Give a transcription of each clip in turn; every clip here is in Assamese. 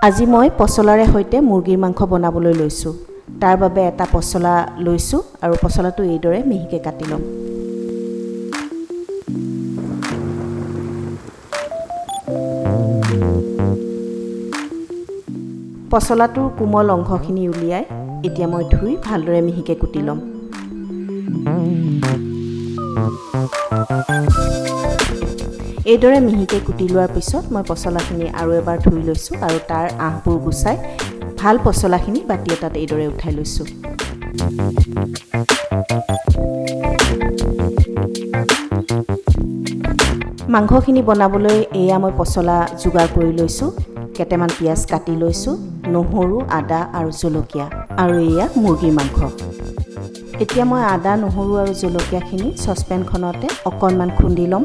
আজি মই পচলাৰে সৈতে মুৰ্গীৰ মাংস বনাবলৈ লৈছোঁ। তাৰ বাবে এটা পচলা লৈছোঁ আৰু পচলাটো এইদৰে মিহিকৈ কাটি ল'ম। পচলাটোৰ কোমল অংশখিনি উলিয়াই এতিয়া মই ধুই ভালদৰে মিহিকৈ কুটি ল'ম। এইদৰে মিহিকৈ কুটি লোৱাৰ পিছত মই পচলাখিনি আৰু এবাৰ ধুই লৈছোঁ আৰু তাৰ আঁহবোৰ গুচাই ভাল পচলাখিনি বাতি এটাত এইদৰে উঠাই লৈছোঁ। মাংসখিনি বনাবলৈ এয়া মই পচলা যোগাৰ কৰি লৈছোঁ, কেইটামান পিঁয়াজ কাটি লৈছোঁ, নহৰু, আদা আৰু জলকীয়া, আৰু এয়া মুৰ্গীৰ মাংস। এতিয়া মই আদা, নহৰু আৰু জলকীয়াখিনি চচপেনখনতে অকণমান খুন্দি ল'ম।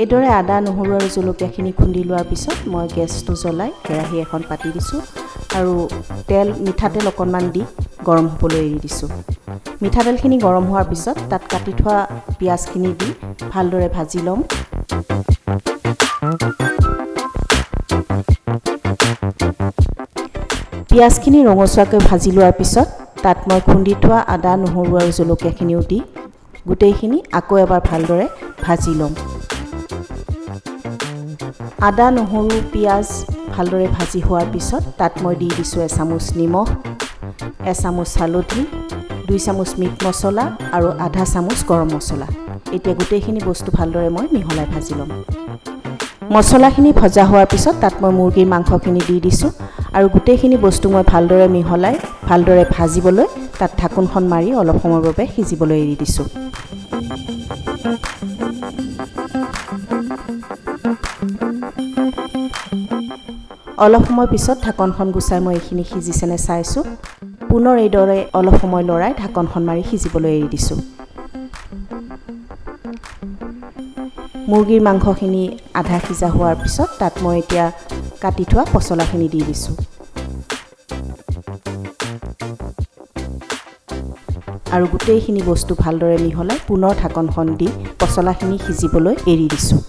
এইদৰে আদা, নহৰু আৰু জলকীয়াখিনি খুন্দি লোৱাৰ পিছত মই গেছটো জ্বলাই কেৰাহী এখন পাতি দিছোঁ আৰু তেল, মিঠাতেল অকণমান দি গৰম হ'বলৈ এৰি দিছোঁ। মিঠাতেলখিনি গৰম হোৱাৰ পিছত তাত কাটি থোৱা পিঁয়াজখিনি দি ভালদৰে ভাজি ল'ম। পিঁয়াজখিনি ৰঙচুৱাকৈ ভাজি লোৱাৰ পিছত তাত মই খুন্দি থোৱা আদা, নহৰু আৰু জলকীয়াখিনিও দি গোটেইখিনি আকৌ এবাৰ ভালদৰে ভাজি ল'ম। আদা, নহৰু, পিঁয়াজ ভালদৰে ভাজি হোৱাৰ পিছত তাত মই দি দিছোঁ এচামুচ নিমখ, এচামুচ হালধি, 2 চামুচ মিট মছলা আৰু আধা চামুচ গৰম মছলা। এতিয়া গোটেইখিনি বস্তু ভালদৰে মই মিহলাই ভাজি ল'ম। মছলাখিনি ভজা হোৱাৰ পিছত তাত মই মুৰ্গীৰ মাংসখিনি দি দিছোঁ আৰু গোটেইখিনি বস্তু মই ভালদৰে মিহলাই ভালদৰে ভাজিবলৈ তাত ঢাকোনখন মাৰি অলপ সময়ৰ বাবে সিজিবলৈ এৰি দিছোঁ। অলপ সময় পিছত ঢাকনখন গুচাই মই এইখিনি সিজিছেনে চাইছোঁ। পুনৰ এইদৰে অলপ সময় লৰাই ঢাকনখন মাৰি সিজিবলৈ এৰি দিছোঁ। মুৰ্গীৰ মাংসখিনি আধা সিজা হোৱাৰ পিছত তাত মই এতিয়া কাটি থোৱা পচলাখিনি দি দিছোঁ আৰু গোটেইখিনি বস্তু ভালদৰে মিহলাই পুনৰ ঢাকনখন দি পচলাখিনি সিজিবলৈ এৰি দিছোঁ।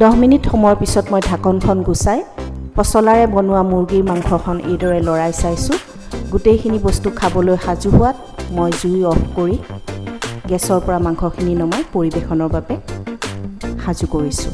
দহ মিনিট সময়ৰ পিছত মই ঢাকনখন গুচাই পচলাৰে বনোৱা মুৰ্গীৰ মাংসখন এইদৰে লৰাই চাইছোঁ। গোটেইখিনি বস্তু খাবলৈ সাজু হোৱাত মই জুই অফ কৰি গেছৰ পৰা মাংসখিনি নমাই পৰিৱেশনৰ বাবে সাজু কৰিছোঁ।